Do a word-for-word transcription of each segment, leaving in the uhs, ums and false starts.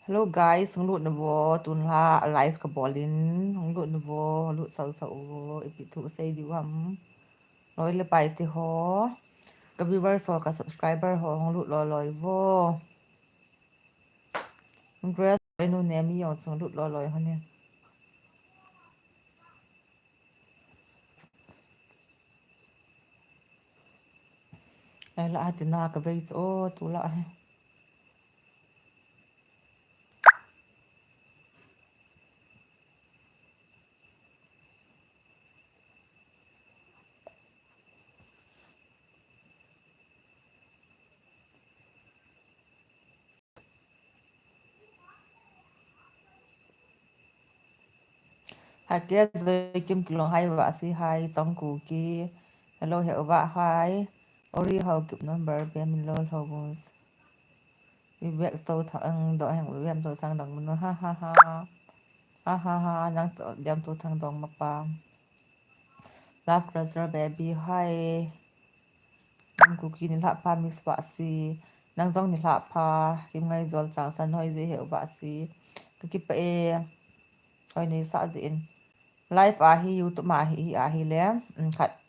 Hello guys, hung lut navo, tun la live ka bol in, hung lut navo, lut sau sau vo, ipi thu sei diu ham. Loi le pai te ho, ka viewers ho, ka subscriber ho, hung lut loi loi vo. Grace, nu ne mi jong hung lut loi loi ho ne. Ai la, ati na ka vei chu, o, tu la he. Hai ke Joy Kim Kilong, hai Vasi, hai Chong Kuki. Hello, he Uba, hai. Ori Haokip number, bem lo lo bus. Vivek to thang do heng, bem to thang dong munu, ha ha ha. Ha ha ha, nang to, bem to thang dong mapa. Love Crusher Baby, hai. Nang Kuki nilhah pha, Miss Vasi. Nang jong nilhah pha, Kimngaijol Changsan, hoi jeh he u Vasi. Ka kipah e. Hoi neisah jeh in. Live ahi, YouTube ma ahi, ahi le. Um, khat.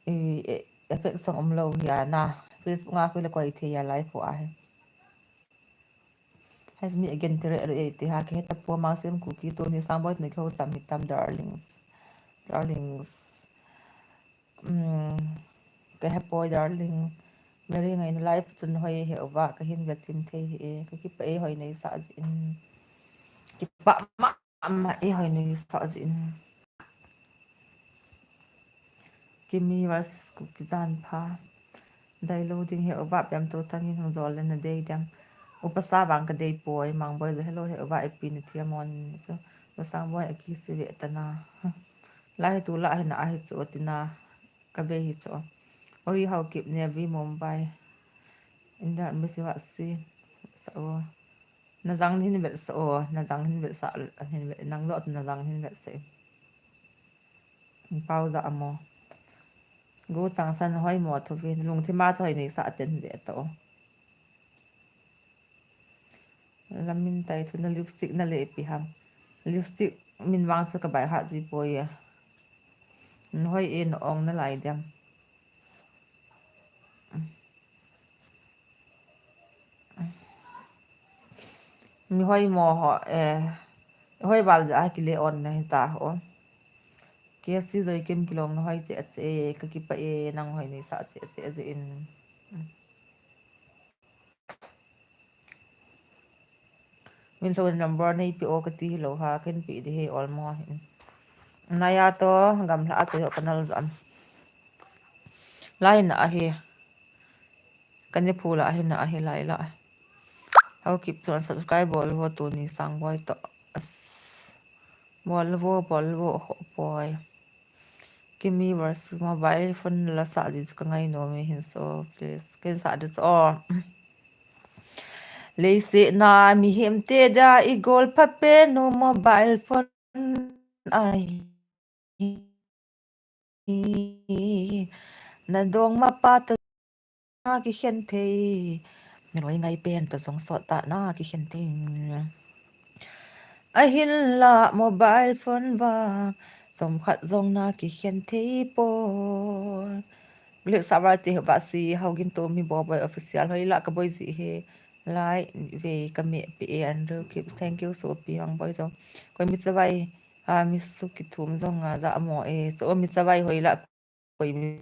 I, e, effect song umlou hi a na. Facebook a koi le koi thei a live u ahi. Hai mi again tere ere e te ha, ke heta po, Mangsem Kuki, Tony Sangboi, ni kho cham hitam, darlings. Darlings. Um, ke he poi, darling. Mary Ngainu live chun hoi he uva, ka hin ve chim thei hi e. Ka kipah e, hoi neisah jeh in. Kipah ma Ama e, hoi neisah jeh in. Kimi versus Kuki jan pha. Dai lou ding he uva, bem to thang in hung jol le na dei dem. Upa sa vang ka dei poi, Mangboi jong hello he uva, ipi na thia mon chu. Masang boi a kisi ve ta na. La hi tu la hi na ahi chu tina. Ka ve hi chu. Ori Haokip, Nevi Mumbai. India Embassy Vasi. Sa o. Na jang hin vetsah o, na jang hin vetsah, hin ve, nang lo tu na jang hin vetsah. Pau ja amo. Go Changsan hoi mo thu ve, lungthim a hoi neisah ten ve to. Lamin Tai Thu, na lipstick na le pi ham. Lipstick min vang chu ka bai ha ji poi e. Hoi e, na ong na lai dem. Mi hoi mo ho, eh, hoi val ja kile on na hi ta ho. Kesi Joy Kim Kilong na hoi che che, ka kipah e, nang hoi neisah che che jeh in. Min lhou number nei pe o ka ti hi lou ha, ken pe di he ol mo hin. Naya to, gamla a che ho ka nal jam. Lai na ahi. Ka ni phu la ahi na ahi lai la. Haokip chun subscribe bol vo Tony Sangboi to. As. Bol vo, bol vo, ho poi. Kimi versus mobile phone la sa di ka ngai nom e hin so, please. Ken sa di so. Leiset a mihem te dia i gol pha pen u mobile phone ahi. Na dong ma pa ta na kikhen thei. Na loi ngai pen ta jong sot ta na kikhen thei. Ahinla mobile phone vang chomkhat jong na kikhen thei poi. Black Sabbath te Vasi, Haogin to mi bo boi official, hoi la ka boi ji he. Lai ve ka me pe e Andrew Kip. Thank you so pi Mangboi jong. Koi mi chavai, a mi su kithum jong a ja mo e. Cho mi chavai hoi la koi mi.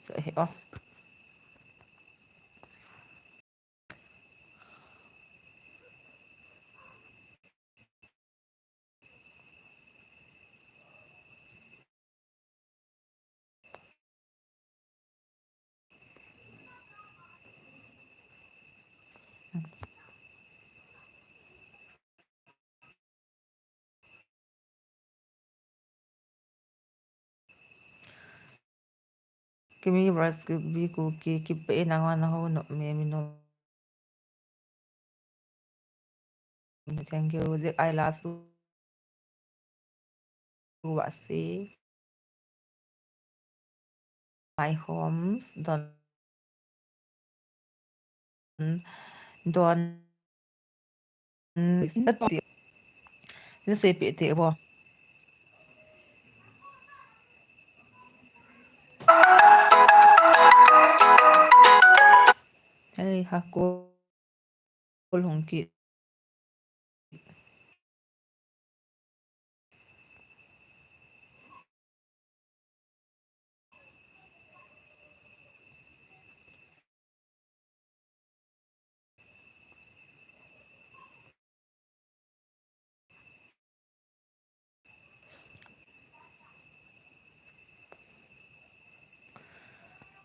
Cho he o. Kimi versus Kuki, Kuki, kipah e nang a na ho no me mi no. Thank you. Zik, I love you. Vasi. My homes. Don. Don. Ati. Ni seipeh te vo. Hei, ha, call hung kit.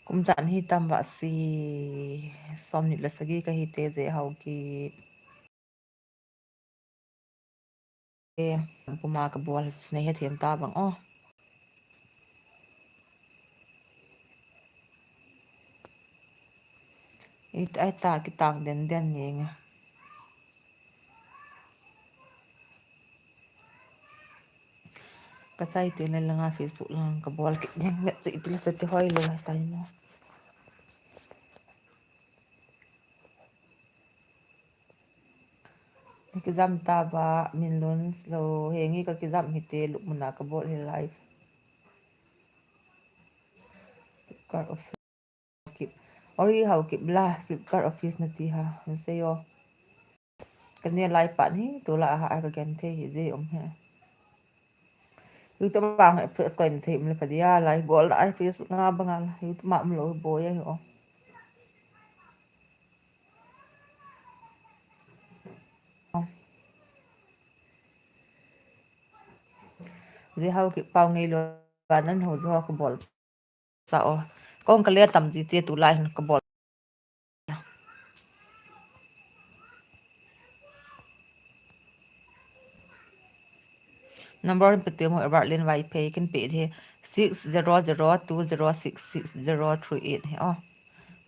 Kum jan hi tam va si, som ni le sagi kahi te je hau ki. E, puma kabol nei hethem ta bang o. It ai ta kitang den den ni nga. Ka chai te le langa Facebook lang kabol kit ding, net chu itila sa ti hoi lo tai mo. Ni kijam ta ba, min lun lo, hengi ka kijam hi te, lukmuna kabol hi live. Flipkart office. Kip. Ori hau kip la, Flipkart office na ti ha. N sei o. Kani lai pa ni, tu la ha, ka gen the hi je um he. YouTube bang he, press ko in the, um le pa dia, lai bol da, ai Facebook nga bang la, YouTube ma um lo, bo ya o. Je hau kip pau ngei lo, ba nan hau jo ka bol. Sa o. Kong ka le tam ji te tu lai hin ka bol. Number hin pe te mo, Everlin Vaiphei kin pe the six zero zero two zero six six zero three eight he o.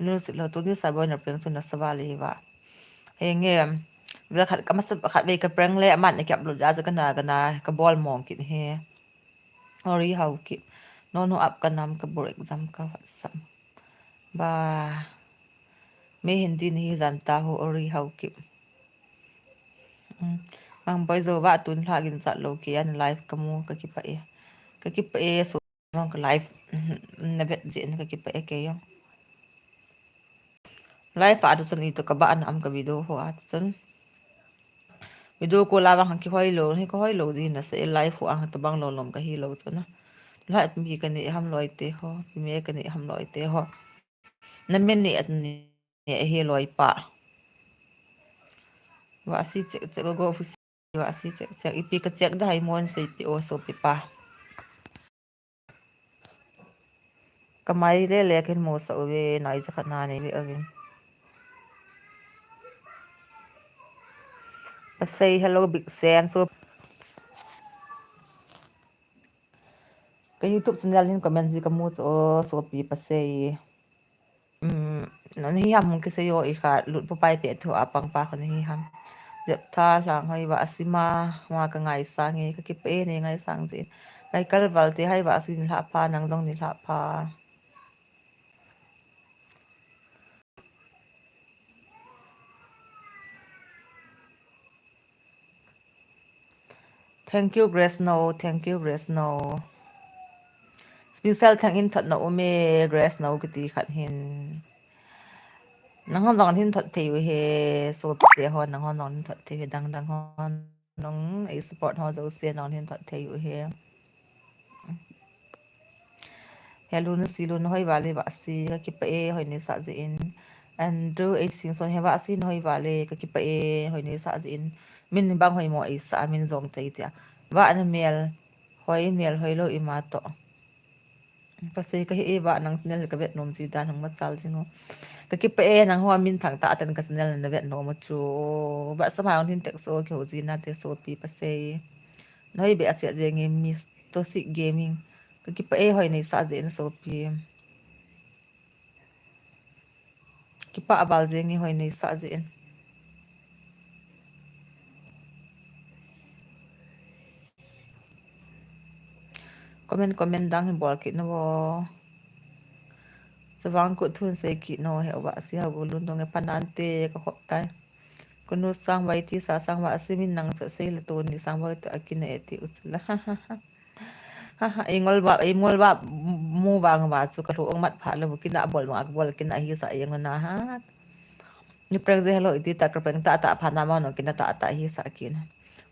Nu si lo tu ni sa bo na prank chu na sa va le hi va. He nge, vel khat ka masa khat ve ka prank le aman ne kap lu ja ja ka na ka na ka bol mong kit he. Ori hau kip. No, no, ap ka nam ka bor exam ka WhatsApp. Ba. Me Hindi nahi janta ho, ori hau kip. Mm. Mang boi jo va tun lha gin chat lo ke an live ka mu ka kipa e. Ka kipa e so jong ka live. Mm, na vet je ka kipa e ke jong. Live a tu chun ito ka ba an am ka video ho a tu chun. Video call a vang ki hoi lo, hi ka hoi lo ji na se live ho a ta bang lo lom ka hi lo chu na. Live mi ka ni ham loi te ho, mi ka ni ham loi te ho. Na men ni at ni hi loi pa. Wa si check check go fu si wa si check check ipi ka check da hai mon se ipi o so pi pa. Ka mai le le kin mo sa uve, nai ja khat na nei ve uvin. Pasei, hello, big fan. So, ka YouTube channel hin comment ji ka mu chu, o, sopi pasei. Um, na ni ham hung kisei o i kha, lut pa pai pe thu a pang pa kha ni ham. Jep tha lang hoi va asima, ma ka ngai sang e, ka kipe ne ngai sang ji. Ngai kal val te hai va asin lha pha, nang jong ni lha pha. Thank you, Grace No. Thank you, Grace No. Special thank in thot na ume, Grace No kiti khat hin. Nang hon jong hin thot thei u he, so te ho, nang hon jong hin thot thei u he, dang dang hon. Nong ei support ho jouse nong hin thot thei u he. Hello, na si lo na hoi vale va si ka kipa e hoi nei sa ji in. Andrew ei sing son he va si na hoi vale ka kipa e hoi nei sa ji in. Min bang hoi mo ei sa min jong thei tia. Va na mel hoi mel hoi lo ima to. Pasei ka hi e va nang channel ka vet nom ji dan hung machal jing o. Ka kipa e nang ho min thang ta atan ka channel na vet nom chu. Va sa ma hin tek so ki ho ji na te sopi pasei. Noi be asia jeng e Miss Toxic Gaming. Ka kipa e hoi nei sa je na sopi. Kipa abal jeng e hoi nei sa je. Comment, comment dang hin bol kit no. Savang kut thun sei kit no he va si ha go lun dong e panante ka khop tai. Kunu sang vai ti sa sang va asi min nang chu sei le tu ni sang vai tu akina e ti u chu la. Ha ha. Ingol ba, ingol ba mu vang va chu ka lu ong mat pha le bu kina bol ma bol kina hi sa ing na ha. Ni preng je hello iti ta ka preng ta ta pha na ma no kina ta ta hi sa kina.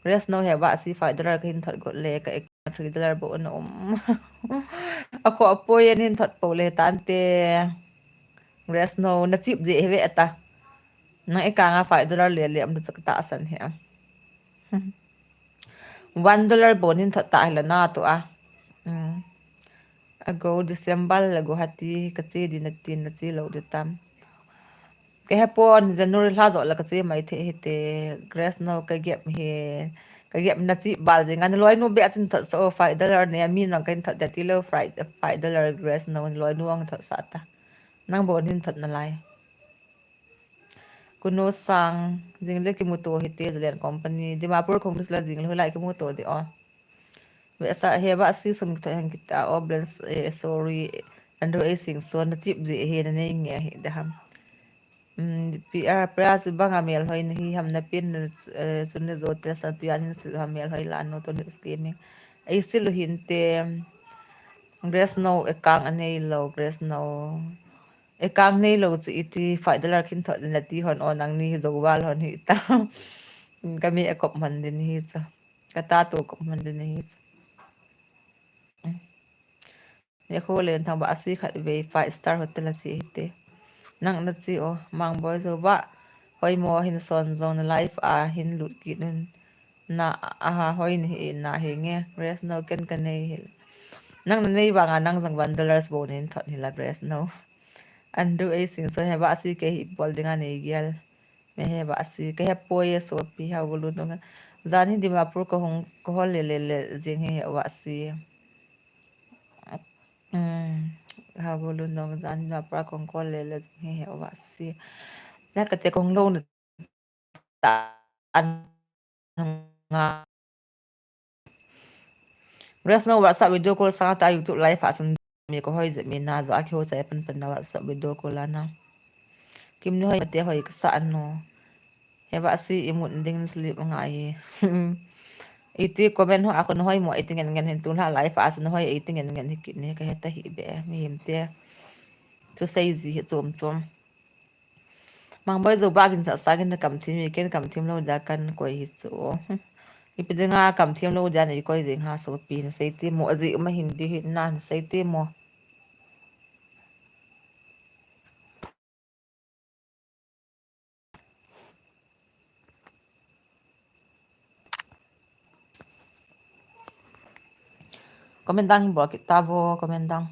Rest no he va si five dollar ka hin thot got le ka ek three dollar bo na um. A kho a poi an hin thot po le tan te. Rest no na chip je he ve ta. Nang e ka nga five dollar le le am tu chak ta san he. One dollar bon hin thot ta hila na tu a. Ago December la Guwahati ka che di na tin na che lo di tam. Ka he pon January la jo la ka che mai the hi te Grace no ka gep hi ka gep na chi bal jing an loi nu be a chin thot so five dollar ne mi nang ka hin thot da ti lo five dollar Grace no loi nu ang thot sa ta. Nang bon hin thot na lai. Kuno sang, jing le kimuto hite Zalen company. Dimapur Congress la jing le hulai kimuto de o. Ve sa he ba si sum to hang kita o blens eh, sorry. Andrew A Singh so na chip ji he na nei nge he de ham. Mm, P R pra si banga mel hoi na hi ham na pin eh, sun ne zo te sa tu yan hin sil ham mel hoi la no to ni scheming. Ai sil hin te Grace no e kang anei lo Grace no. E kang nei lo chu iti five dollar kin thot na ti hon o nang ni hi zo wal hon hi ta. Ka mi e kop man din hi chu. Ka ta tu kop man din hi chu. Ne kho len thang ba asi khat ve five star hotel a chi hi te. Nang na chi o mang boi zo ba. Hoi mo hin son zong na life a hin lut kit nun. Na aha hoi ni hi na hi nge Grace no ken ka nei hi. Nang na nei vanga nang zong one dollars bo nin thot hi la Grace no. Andrew A Singh so he ba si ke hi bol dinga nei gial. Me he ba si ke he poi e so pi ha gulu no. Zan hi Dimapur ko hong ko hol le le le jing he wa si. Hmm. Ha gulu no zan hi Dimapur ko hong ko le le jing he wa si. Na ka te kong lo na ta an nga. Grace no WhatsApp video call sanga ta YouTube live a sun mi ko hoi je mi na zo a ki ho chai pan pan na WhatsApp video call ana. Kim ni hoi te hoi ka sa an no. He ba si imut ding sleep nga ye. Iti comment ho a ko no hoi mo iti ngen ngen hin tu la live a sun hoi iti ngen ngen hi kit ni ka he ta hi be mi him te. Tu sei ji hi chom chom. Mang boi zo ba kin sa sa kin kam thim mi ken kam thim lo da kan koi hi chu. Ipi dinga kam thim lo da nei koi ding ha so pi na sei ti mo aji ma hin di hi na na sei ti mo. Comment dang bol kit ta vo comment dang.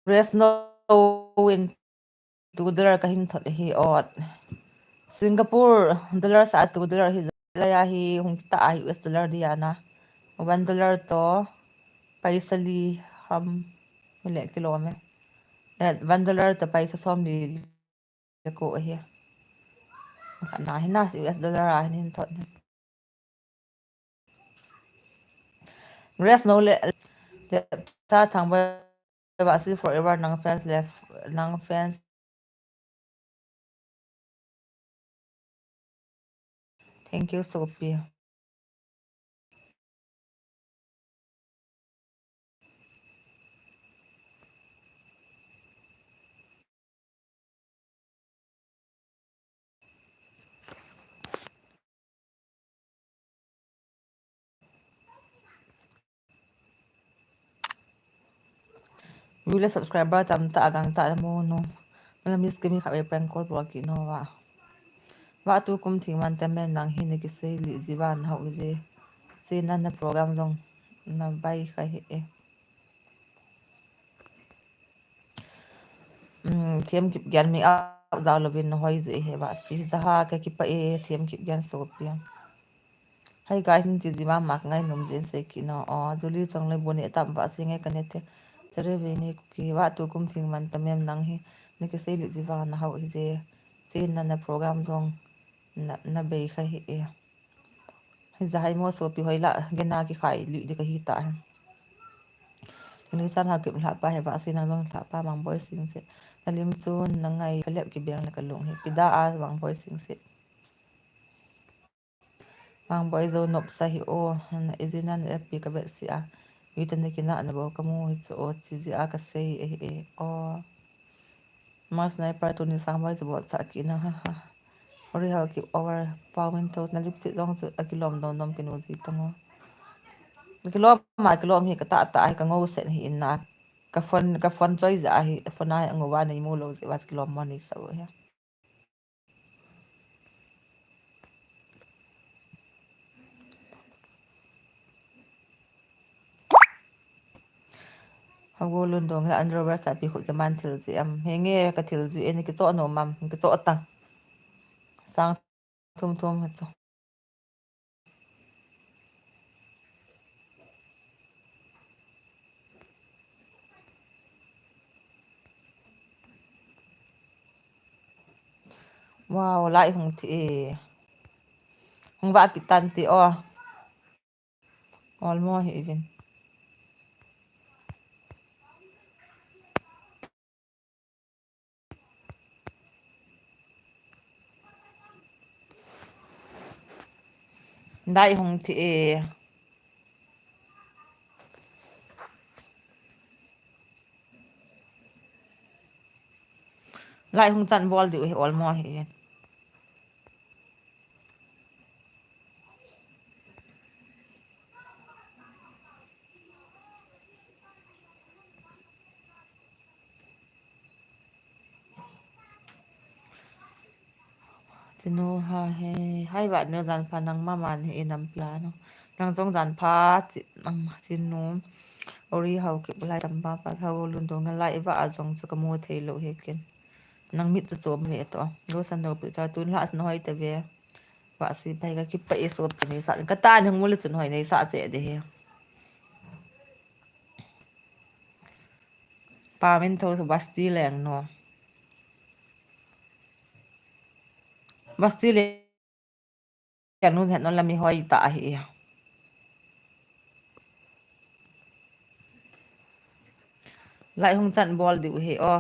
Grace no in two dollar ka hin thot hi ot. Singapore dollar sa two dollar hi la ya hi hung kita a hi U S dollar di ana. One dollar to paisa li ham mi le kilo me. Eh, one dollar to paisa som li le ko hi. Ka na hi na U S dollar a hin thot. Grace no le ta thang ba ba si forever nang fans le nang fans. Thank you Sophia. View le subscriber tam ta agang ta mo no. Nala miss kami kha prank call bol ki no wa. Wa tu kum thing man tam men nang hi ne ki sei li ji wan hau ji. Sei nan na program jong na bai kha hi e. Thiam kip gian mi a Jao louvin na hoi jeh hi Vahsi. Jaha ka kipah e, Thiam Kipgen sopi. Hi guys, nin ti ji mama ka ngainom jin sei kit na. O, Julie Chongloi bu neh tam Vahsi ngai ka ne te. Chere ve ni Kuki, Vah tukum thing man ta mem nang hi. Na kisei lut ji vang na hao hi je. Chin na na program jong na, na bei kha hi e. Hi ja hai mo sopi hoi la, gena kikhai lut di ka hi ta hen. Ni san ha kip lha pa he Vahsi nang jong lha pa Mangboi Singsit. Na lim chun na ngai phalep kibeng le ka lung hi. Pida a Mangboi Singsit. Mangboi jo nopsa hi o, na ijin a na F B ka vet si a. Ui ta na kina na bo ka mu hi chu o, chi ji a ka sei e, e, o. Ma Sniper tuni sang boi chu bol cha kina, ha, ha. Ori hao ki over Pau Min Tho na lip chit jong chu akilom dom dom kinu ji tang o. Akilom ma, akilom hi ka ta ta hi ka ngou set hi in na. Ka phone, ka phone choi ja hi, phone a hi ngou va nei mu lo ji va kilom mo nei sa o hi. Hago Lundong la underwear sa pi khu jaman thil ji am. Henge ka thil ji e ni kicho no mam, kicho ta. Sang thum thum ha cho. Wow, lai hung thi e. Hung va kitan ti o. Olmo hi ivin. Lai hung thi e. Lai hung chan bol diu hi olmo hi. Chinu ha he, hai va nu jan pha nang mama ni e nam pia no. Nang jong jan pha chi, nang chinu. Ori hao ki bulai tam pa pa hao lun dong lai va a jong chu ka mu thei lo he ken. Nang mit chu chom ve to. Go san do pi cha tun la san hoi te ve. Vahsi pai ka kipah e sopi nei sa. Ka ta ni hung mu le chun hoi nei sa che de he. Pau Min Tho Basti leng no. Basti leng no het no la mi hoi ta hi. Lai hung chan bol diu hi o.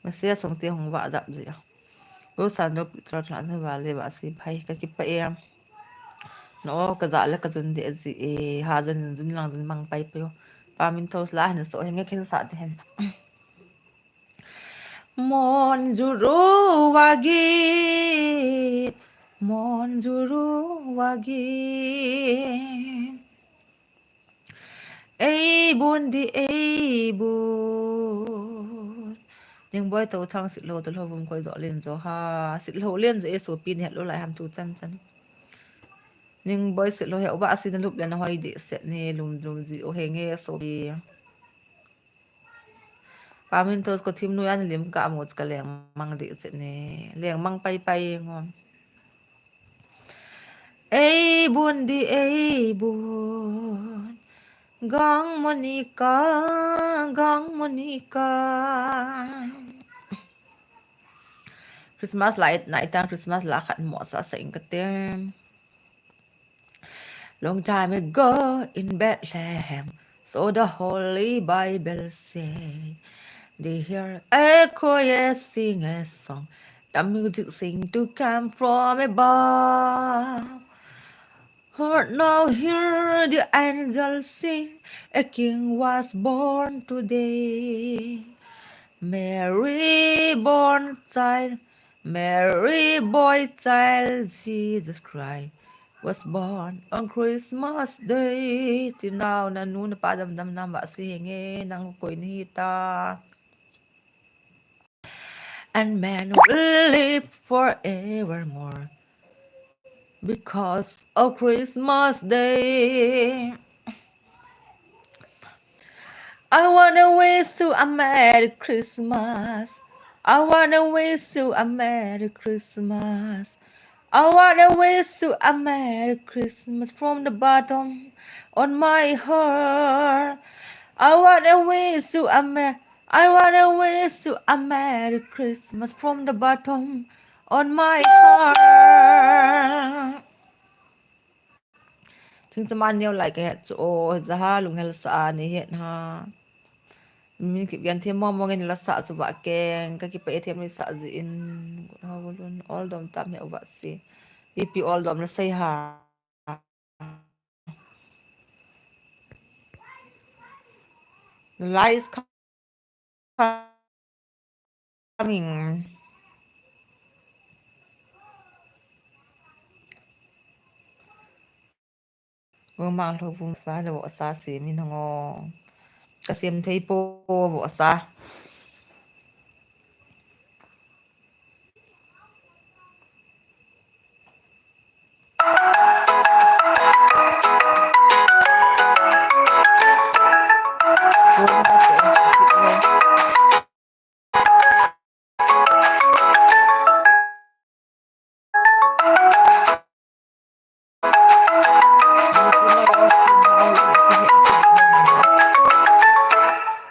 Masia song te hung va dap ji a. Go san do pi tra tra na va le Vahsi pai ka kipah e. No ka ja le ka jun de ji e, ha jun jun lang jun mang pai pai o. Pau Min Tho la hin so hin nge khen sa te hen. Mon juru wagi, mon juru wagi. Ei bun di ei bun. Ning boi to thang sit lo to lo vum koi jo len jo ha. Sit lo len jo e sopi ni het lo lai ham tu chan chan. Ning boi sit lo he uba asi na lup le na hoi di set ni lum lum ji o he nge sopi. Pau Min Tho ko thim nu yan lim ka mo ka leng mang di set ni. Leng mang pai pai ngo. Ei bun di ei bun. Gang Monica, Gang Monica. Christmas la it na itang Christmas la khat mo sa sa ing ka tem. Long time ago in Bethlehem, so the Holy Bible say, they hear a choir sing a song, the music seem to come from above. Heard now, hear the angels sing, a king was born today. Mary born child, Mary boy child, Jesus Christ was born on Christmas Day. Tinau na nu na pa dam dam nam Vahsi henge nang koi ni ta. And man will live forevermore. Because of Christmas Day. I wanna wish you a Merry Christmas. I wanna wish you a Merry Christmas. I wanna wish you a Merry Christmas from the bottom of my heart. I wanna wish you a mer- I wanna wish you a Merry Christmas from the bottom of my heart. Thing chaman neo lai kahet chu o, jaha lunghel sa a nei het ha. Min Kipgen thim mong mong in la sa chu va keng, ka kipah e thim nei sa jin. Hao lun oldom tam he va si. Ipi oldom la sei ha. The light is coming. Gomang lho vum sa le vohsa sem in hong o. Ka sem thei po vohsa.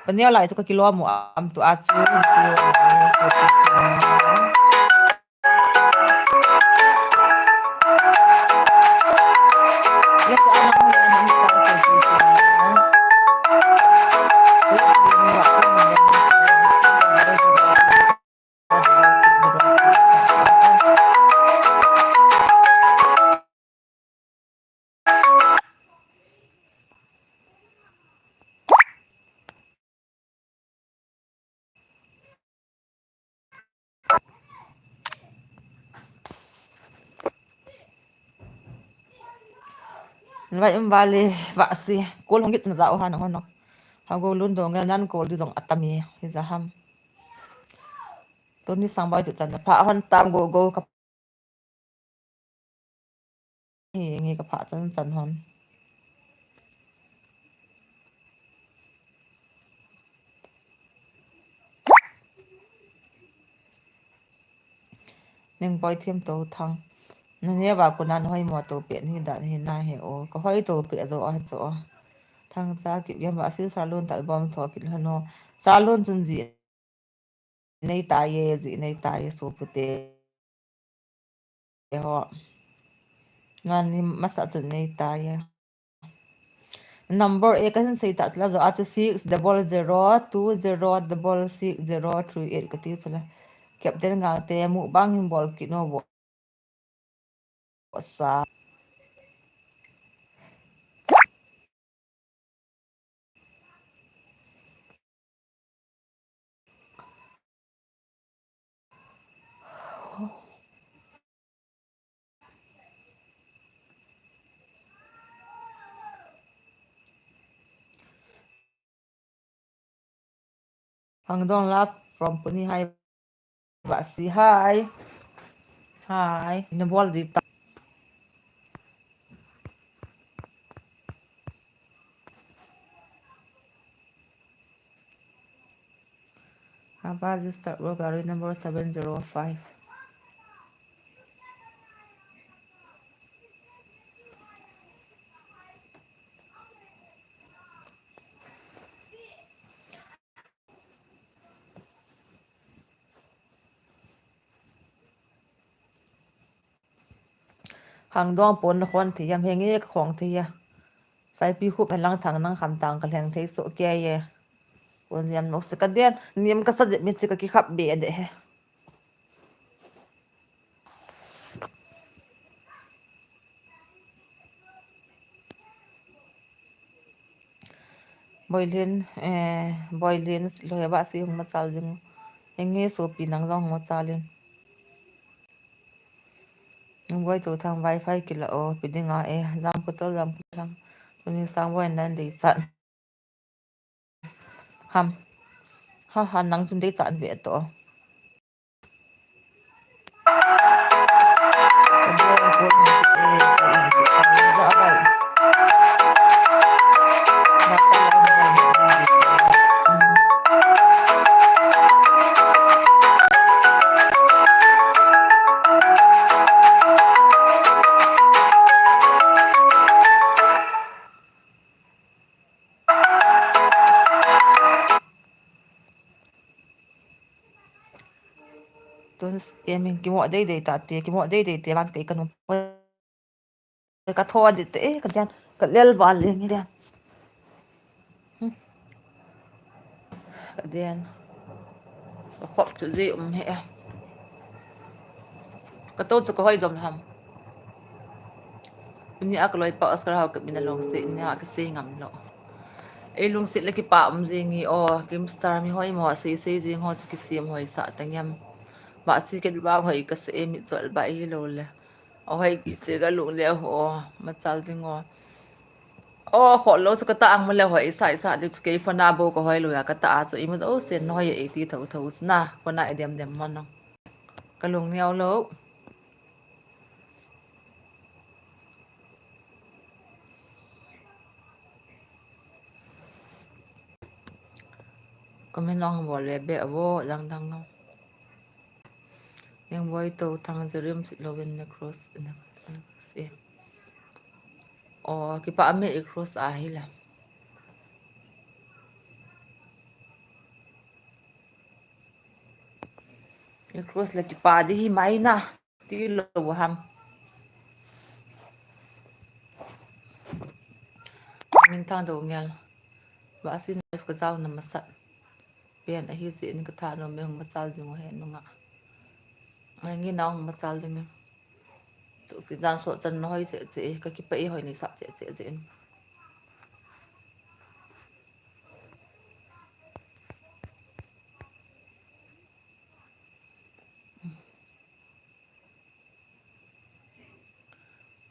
Ka neo lai chu ka kilom u am tu a chu. Vai um vale va si kol hong git na za u ha na hon no. Ha go lun dong nan kol di jong atami hi ja ham. Tuni sang bai ti chan na pha hon tam go go ka Hi nge ka pha chan chan hon. Ning poi thiam to thang. Na ne va ko nan hoi mo to pe ni da ni na he o. Ka hoi to pe zo a zo. Thang cha ki yam va si salon tal bom tho ki hano. Salon chun ji nei tai e, ji nei tai e, sopi te ho. Ngan ni masa chun nei tai e. Number e ka hin sei ta chula zo a chu six double zero two zero double six zero three eight ka ti chula. Captain Galte mu bang hin bol ki no bo. Sa. Hangdong love from Puni. Hi. Vasi, hi. Hi. Na bol ji ta. Haba ji start work gari number seven zero five. Hangdong pon na khon thei hiam, henge ka khong thei hia. Saipi khup hen lang thang nang kham tang ka lheng thei so kia ye. Pon hiam nok se ka den, niam ka sa jep mi chi ka ki khap be de he. Boilin, eh, Boilin, lo he ba si hung machal jing. Henge sopi nang jong hung machal in. Nung boi tu thang wifi kila o, pi dinga e, jam ko chal jam ko thang. Tuni sang boi nan dei chat. Ham. Ha, ha, nang chun dei chan ve to. Tun em in kimo deidei ta te, kimo deidei te lan kei ka nung. Ka tho di te, eh, ka dian, ka lel ba le ngi dian. Hmm. Ka dian. Ka khop chu ji um he. Ka to chu ka hoi dom ham. Ni a ka loi pa Oscar Hau ka mina long se, ni a ka se ngam lo. Ei lungset le kipa um jing hi o, Kim Star mi hoi mo, sei sei jing ho chu kisem hoi sa ta ngem. Ba si ke ba hoi ka se mi chol ba i lo le. O hoi ki se ka lung le ho, ma chal jing o. O kho lo chu ka ta ang ma le hoi sa sa le chu ke phone a bo ka hoi lo ya ka ta a chu i ma o sen hoi e ti tho tho na, phone a e dem dem ma no. Ka lung neo lo. Comment ong bol le be avo dang dang no. Neng boi to thang jerim sit lo in cross in cross e. O kipa me e cross a hi la. E cross la kipa di hi mai na. Ti lo ham. Min thang do ngel. Ba sin life ka jao na masat. Pian ahi si ni ka tha no me hung machal jing he nunga. Ngai ngi na hung machal jing. Tu si dan so chan no hoi che che ka kipa e hoi ni sa che che che.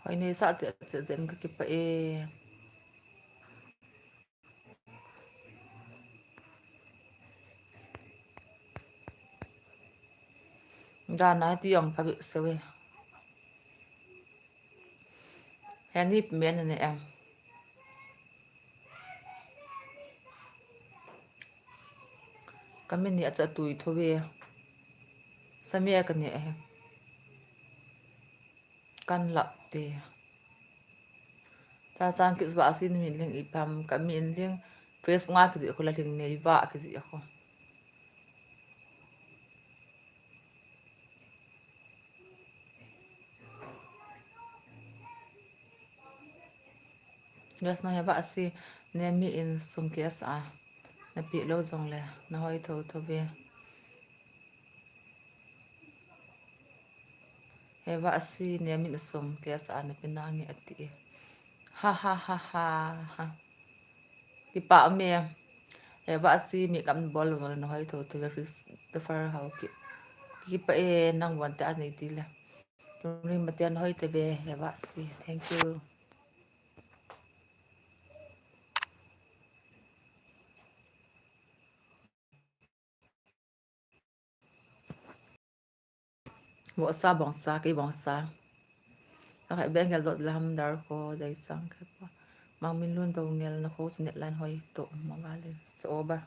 Hoi nei sa che che zen ka kipa e. Da na ti ong pa bi se we. He ni pi men ne em. Ka min ni a cha tui tho ve. Sa mi a ka ne he. Kan lap te. Ta chan kis ba si ni min ling i pam ka min ling Facebook nga kisi ko la ling ne i ba kisi ko. Gas na he ba si ne mi in sum ke sa. Na pi lo jong le na hoi tho tho ve. He va si ne min sum ke sa na pi na nge ati e. Ha ha ha ha ha. Kipa me. He va si mi kam bol bol na hoi tho tho ve Christopher Hau ki. Kipa e nang wan te a nei ti le. Ri ma te na hoi te ve he va si. Thank you. Vohsa bongsa, kei bongsa. Lakai bengel dot lam dar ko, jai sang kei pa. Mang min lun do ngel na ko, sinet line hoi to, ma vale. So ba.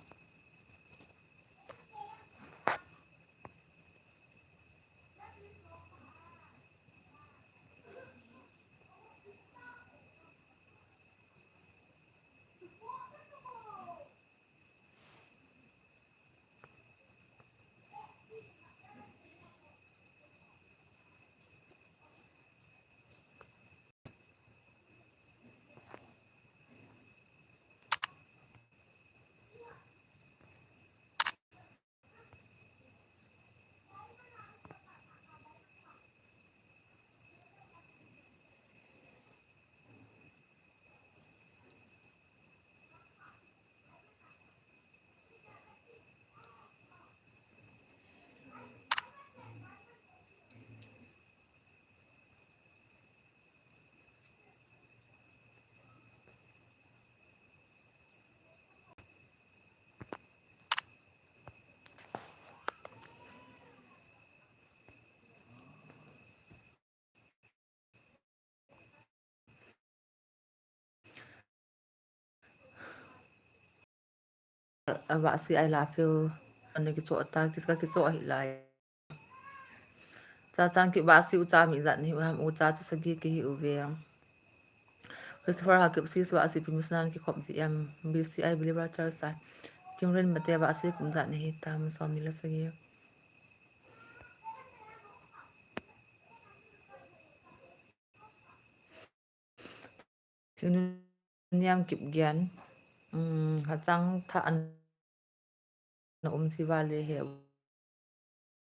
a, Vahsi, I love you. Ana kichoh ta, kis ka kichoh ahi lai. Chachang Kip, Vahsi ucha mi ijat nahi u ham, ucha chu sagi kihi uve. Christopher Haokip, sis Vahsi pi musnan kikhop ji em, B C I believer church a. Kimren Mate, Vahsi kum ijat nahi tam, som ni le sagi. Thingnuniam Kipgen, um, Hachang tha ana um si vale he,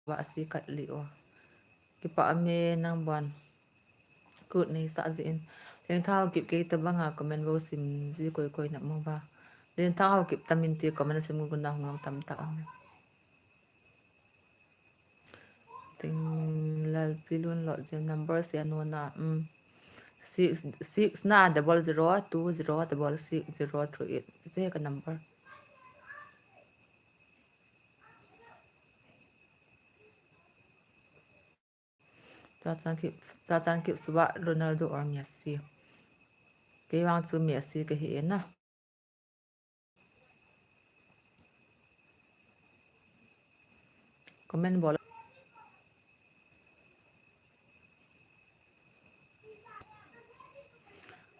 Vahsi kat li o. Kipah me nang bon. Kut nei sa ji in. Lentha Haokip kei tabang a comment vo sim ji koi koi na mo va. Lentha Haokip tamin ti comment sim gu na hung tam ta um. Ting Lalpi Lunlotjem number sia nona, um, six, six na double zero two zero double six zero three eight. Chu he ka number. Chachang Kip, Chachang Kip, Suba, Ronaldo or Messi. Kei vang chu Messi kahi e na. Comment bol.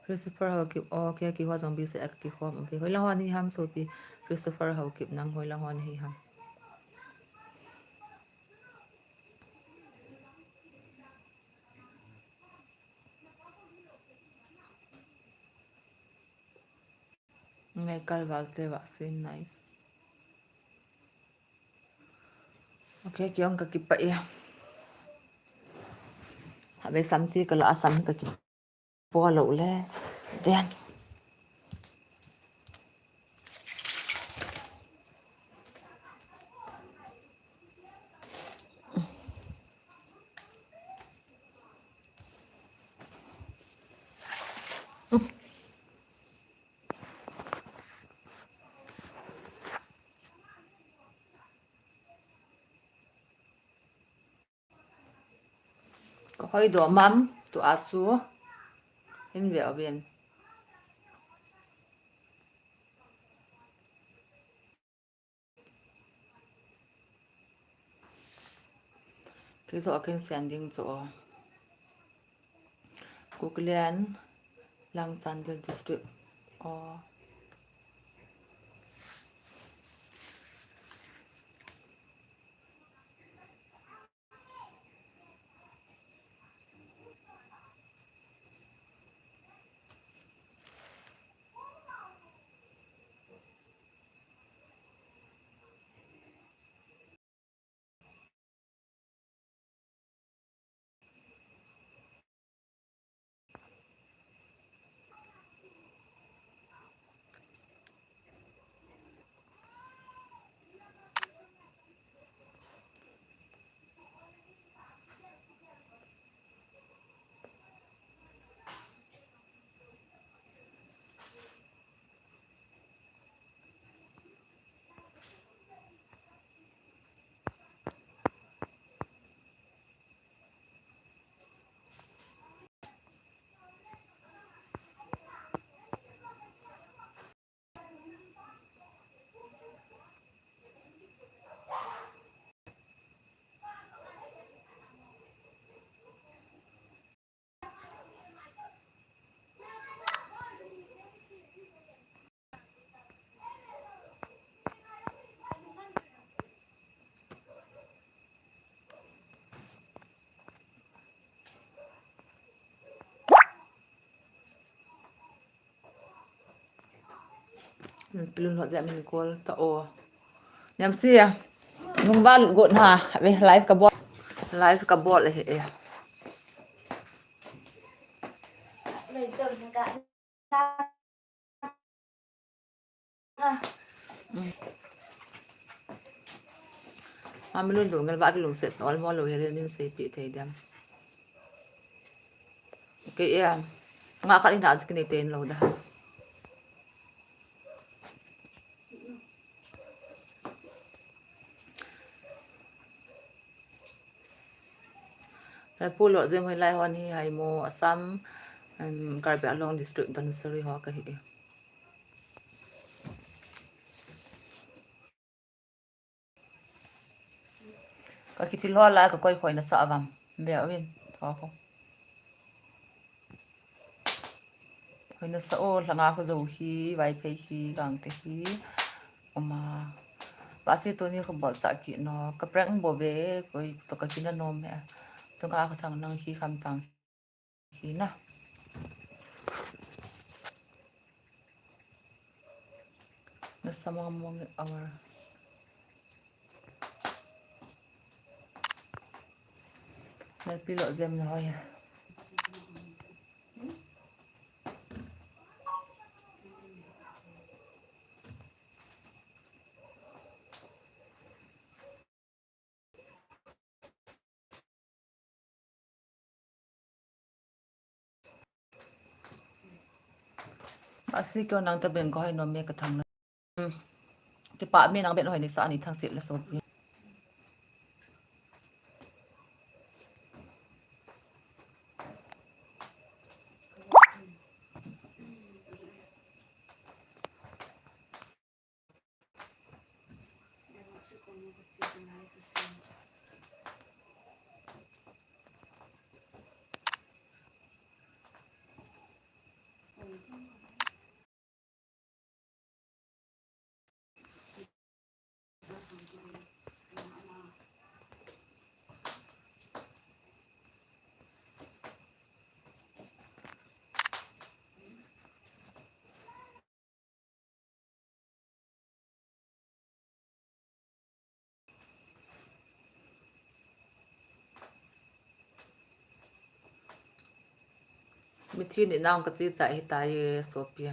Christopher Haokip, okay, kiho jong B C I a kikhom uve. Hoilang hon hi ham sopi, Christopher Haokip nang hoilang hon hi ham. Ngai kal val te Vahsi, nice. Okay, kei jong ka kipah e. Habe sam ti ka la a sam ka kipo lou le. Then. Ka hoi doh mam, tua chu hin ve uvin. Kei joh a kin sian ding chu o. Kukiland, Langchandel District. O. Pilun hot jam in call ta o. Niam si a. Nung ba got ha. Ve live ka bol. Live ka bol e, e. Mami lun lungel ba kilungset ol mo lo here nin sei pi thei dem. Okay, e. Nga khat in a jik ni ten lo da. Raipur lo jeng hoi lai hon hi hai mo Assam, um, Karbi Anglong district Dhansiri ho ka hi e. Ka kichil ho la ka koi khoi nasa avam. Be awin. Tho ko. Khoi nasa o, langa ko zo hi, Vaiphei hi, Gangte hi. Oma. Pasi tuni ko bol sa ki no. Ka prank bo be, koi to ka kina no me. Chunga ka sang nang hi kham tang. Hina. Nasa mong mong awar. Nalpi lo jem na hoya. Asi ko nang ta ben ko hai nom me ka thang na. Hmm. Kipa me nang ben hoi ni sa ni thang sit la so. Mithi ni nang ka chi cha hi ta ye sopi.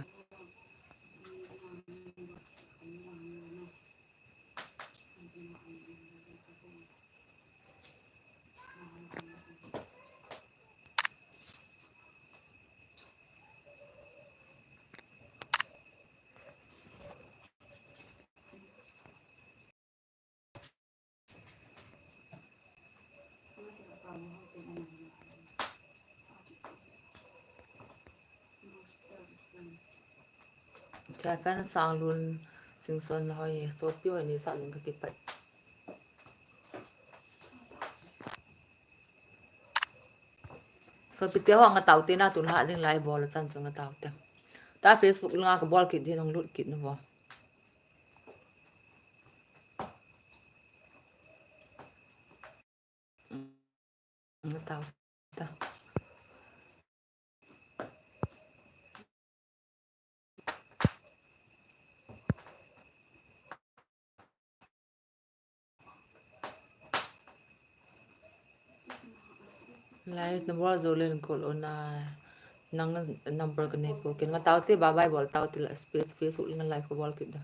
Cha kan sang lun sing son hoi sopi hoi ni sa lun ka kipat. Sopi te ho nga tau te na tu la ding lai bol chan chu nga tau te. Ta Facebook nga ka bol kit din ong lut kit nu bo. Nga tau ta. Live number jo len kol ona nang number ka nei po ken nga tau te bye bye bol tau te la space space ul nga live ko bol kit da.